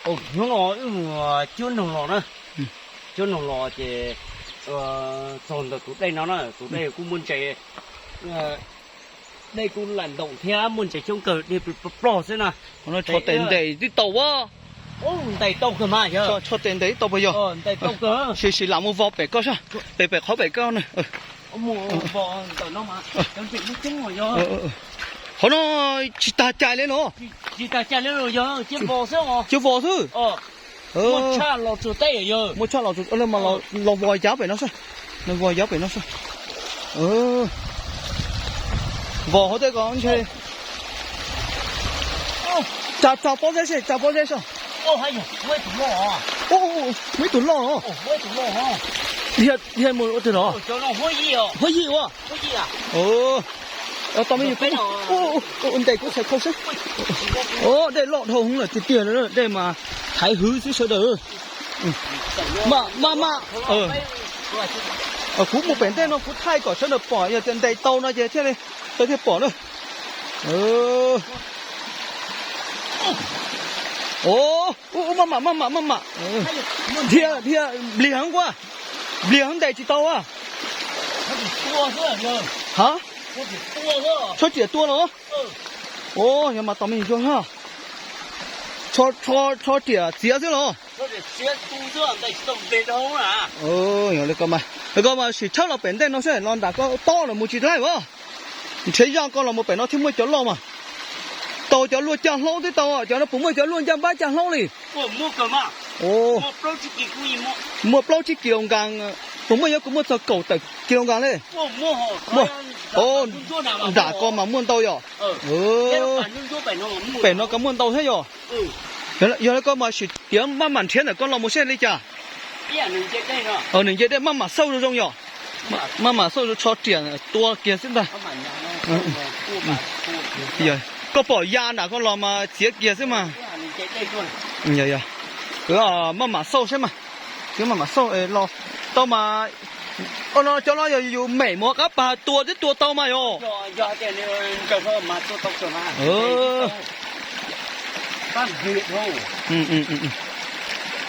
Hnub no wb mus cuab noog los na. Cuab noog los ces txog ntawm tus dej no na, tus dej kuj muaj ntses, dej kuj lam ntoos thiab muaj ntses coob kawg, dej plog xwb na. Tsho tes ntes twb tau a. Ntes tau kawg mas yog. Tsho tes ntes twb tau puas yog? Sim sim lam mus vos pem koj sab, pem pem qhov pem koj na. Qhov no tsis tag cai li los? Cia vos xwb. Muaj tshaj los tsuas, los vos yav pem no sab, los vos yav pem no sab. Vos hauv tej ko ntshe. Tsa, tsa pob zeb seb, tsa pob zeb seb. Muaj ib tug loj. Dhia mus ua twg los? Huab yim ua. Tau me nyuam, ntes kuv txhais khau seb. Dej loj dhau hwv lawm tiag tiag, dej mas thaiv hwv xwb sawv daws. Maj mam, kuv mus pem ntej no kuv thaij kom sawv daws pom, yog tias ntes tau no ces thiaj li sawv thiaj pom na. Maj mam, maj mam, maj mam. Dhia, dhia, nplig heev ua. Nplig heev ntes tsis tau a. Ha? Tsho riam tua los? Yog mas tos me nyuam zog na. Tsho riam txiav xwb los? Yog li ko mas, li ko mas sim tshawb los pem ntej no seb, los nram ko tob los mus tsis laij as. Nrhiav zaj ko los mus pem no thiaj muaj cov loj mas. Tau cov luaj caj hlaub twb tau, cov no puas muaj cov luaj ncaj npab caj hlaub li? Muaj plaub tsib kis los nkas, puas muaj, yuav kuv muaj txog kaum tawm kis los nkas li? Muaj. Nram ko mas muaj ntau yom. Pem no ko muaj ntau thiab yom. Yog li ko mas sim tiav maj mam nrhiav ntawm ko los mus seb li cas. Nws nce dej maj mam xauj zoo zoo yom. Maj mam xauj zoo, tsho riam tua kiag xwb ntag. Koj pom ya nram ko los mas txiav kiag xwb mas. Maj mam xauj seb mas. Maj mam xauj los tau mas. Ua no cov no yog yus mem mus qab pas tua twb tua tau mas yog.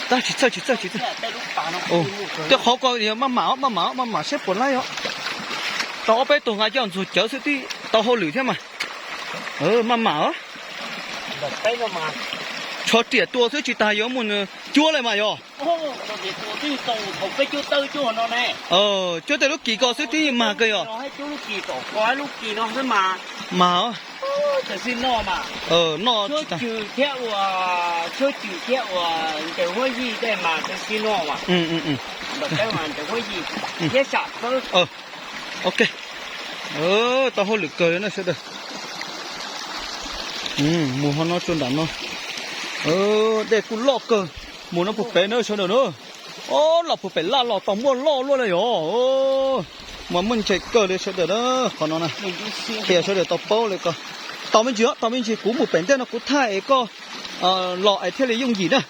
Tab tsis txawj, tsis txawj, tsis txawj. Tej qhov ko yog maj mam, maj mam, maj mam seb puas laij os. Tau ob peb tug nqa coj ntxuag cawv xwb twb tau hauj lwm thiab mas. Maj mam os. Tsho riam tua xwb tsis tas yuav mus cuab li mas yog. Cuab tej lub kis ko xwb twb mag kawg yog. Mag os. Noj tsis tas. Ok. Tau hauj lwm kawg li na sawv daws. Mus ho no tsuas nram no. Dej kuj loj kawg. Mus no puag pem na sawv daws na. Ob, los puag pem laj los tau muaj loj luaj li yom. Mas muaj ntses kawg li sawv daws na. Qhov no na, qhia sawv daws tau paub li ko. Tos me ntsis, tos me ntsis kuv mus pem ntej no kuv thaij es koj los es thiaj li yooj yim na.